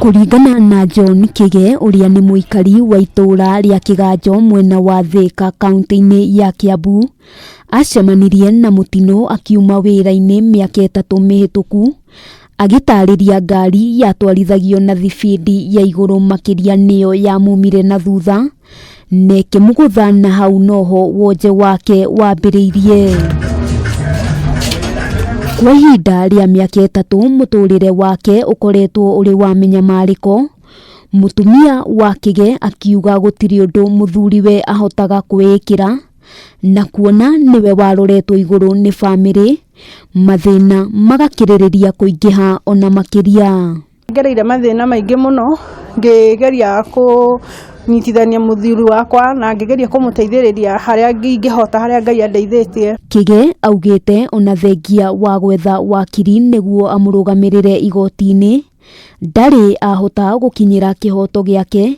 Kũringana na John Kĩge ũrĩa nĩ mũikari wa itũũra rĩa Kĩganjo mwena wa Thĩka kaũntĩ-inĩ ya Kĩambu, acemanirie na mũtino akiuma wĩra-inĩ mĩaka 3 mĩhĩtũku, agĩtarĩria ngari yatwarithagio na thibindi ya igũrũ makĩria nĩyo yamumire na thutha na ĩkĩmũgũtha na hau noho wonje wake wambĩrĩirie. Kwa ihinda rĩa mĩaka 3 mũtũrĩre wake ũkoretwo ũrĩ wa mĩnyamarĩko. Mũtumia wa Kĩge akiuga gũtirĩ ũndũ mũthuriwe ahotaga kwĩĩkĩra na kuona nĩwe waroretwo igũrũ nĩ bamĩrĩ, mathĩna magakĩrĩrĩria kũingĩha ona makĩria. Ngereire mathĩna maingĩ mũno ngĩgeria kũnyitithania mũthuri wakwa na ngĩgeria kũmũteithĩrĩria harĩa ingĩhota, harĩa Ngai andeithĩtie. Kĩge augĩte ona thengia wa gwetha wakiri nĩguo amũrũgamĩrĩre igoti-inĩ, ndarĩ ahota gũkinyĩra kĩhoto gĩake,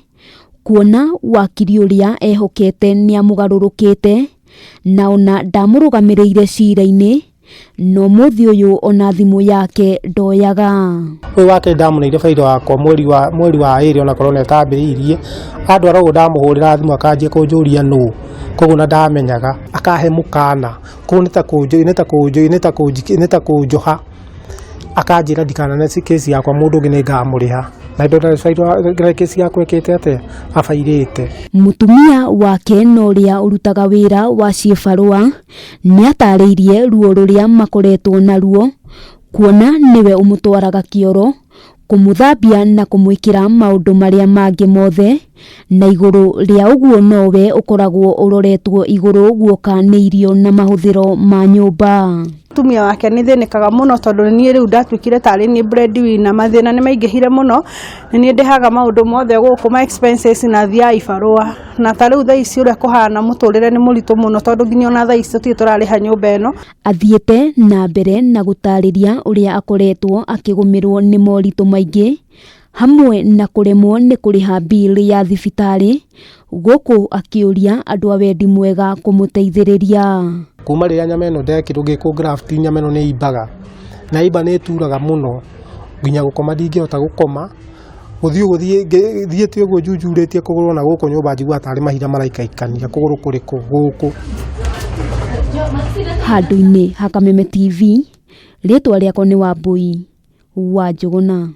kuona wakiri ũrĩa ehokete nĩamũgarũrũkĩte na ona ndamũrũgamĩrĩire cira-inĩ, no mũthĩ ũyũ ona thimũ yake ndoyaga. Ũyũ wake ndamũneire bairo wakwa mweri wa 2 ona korona ĩtambĩrĩirie, andwara ũguo ndamũhũrĩra thimũ akanjia kũnjũria nũ, koguo na ndamenyaga, akahe mũkana, koguo nĩ ta kũnjoha, akanjĩra ndikanane kesi yakwa mũndũ ũngĩ nĩngamũrĩha, na ndona kesi yakwa ĩkĩte atĩa, abairĩte. Mũtumia wake na ũrĩa ũrutaga wĩra wa ciĩbarũa nĩatarĩirie ruo rũrĩa makoretwo naruo, kuona nĩwe ũmũtwaraga kĩoro, kũmũthambia na kũmwĩkĩra maũndũ marĩa mangĩ mothe, na igũrũ rĩa ũguo nowe ũkoragwo ũroretwo igũrũ guoka nĩ irio na mahũthĩro ma nyũmba. Mũtumia wake nĩ thĩnĩkaga mũno tondũ niĩ rĩu ndatuĩkire tarĩ niĩ breadwinner, mathĩna nĩ maingĩhire mũno, nĩ niĩ ndĩhaga maũndũ mothe gũkũ ma expenses na thiaga ibarũa, na ta rĩu thaa ici ũrĩa kũhana mũtũrĩre nĩ mũritũ mũno tondũ nginya ona thaa ici tũtirĩ tũrarĩha nyũmba ĩno. Athiĩte na mbere na gũtarĩria ũrĩa akoretwo akĩgũmĩrwo nĩ moritũ maingĩ, hamwe na kũremwo nĩ kũrĩha bill ya thibitarĩ, gũkũ akĩũria andũ a wendi mwega kũmũteithĩrĩria. Kuma rĩrĩa nyama ĩno ndekĩrwo ngĩkwo graft, nyama ĩno nĩ imbaga, na imba nĩ ĩturaga mũno nginya gũkoma ndingĩhota gũkoma, gũthiĩ ũguo thiĩte ũguo njunjurĩtie kũgũrũ na gũkũ nyũmba njiguaga tarĩ mahiga maraikaikania kũgũrũ kũrĩ kũ gũkũ. Handũ-inĩ ha Kameme TV, rĩtwa rĩakwa nĩ Wambui wa Njũgũna.